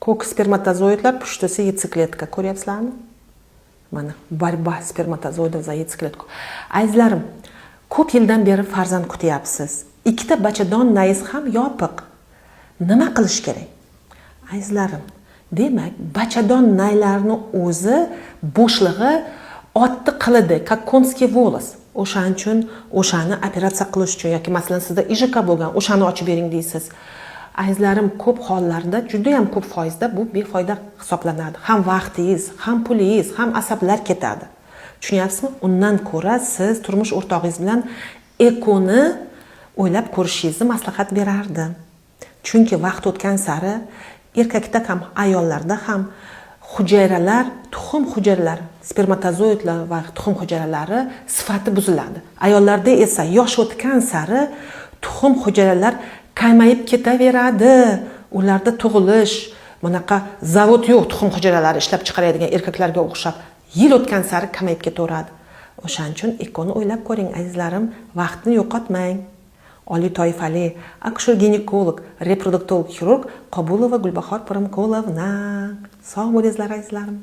Ko'k spermatozoidlar, pushtisi яйцеклетка. Ko'ryapsizlarmi? Mana, борьба сперматозоидов за яйцеклетку. Azizlarim, ko'p yildan beri farzand kutyapsiz. Ikkita bachadon nayiz ham yopiq. Nima qilish kerak? Azizlarim, demak, bachadon naylarni o'zi bo'shlig'i otni qilidi, как конский волос. O'shaning uchun o'shani operatsiya qilish uchun yoki, masalan, sizda ИЖК bo'lgan, o'shani ochib bering deysiz. Azizlarim, ko'p hollarda, juda yam ko'p foizda bu befoyda hisoblanadi. Ham vaqtingiz, ham pulingiz, ham asablar ketadi. Tushunyapsizmi? Undan ko'ra siz turmush o'rtog'ingiz bilan EKOni o'ylab ko'rishingizni maslahat berardim. Chunki vaqt o'tgan sari erkakda ham, ayollarda ham hujayralar, tuxum hujayralari, spermatozoidlar va tuxum hujayralari sifati buziladi. Ayollarda esa yosh o'tgan sari tuxum hujayralar kamayib ketaveradi. Ularda tug'ilish, bunaqa zavod yo'q tuxum hujayralari ishlab chiqaradigan erkaklarga o'xshab, yil o'tgan sari kamayib ketaveradi. O'shaning uchun EKOni o'ylab ko'ring, azizlarim, vaqtni yo'qotmang. Oliy toifali akusher ginekolog, reproduktolog xirurg Qobulova Gulbahor Pirimqulovna. Sog' bo'linglar, azizlarim.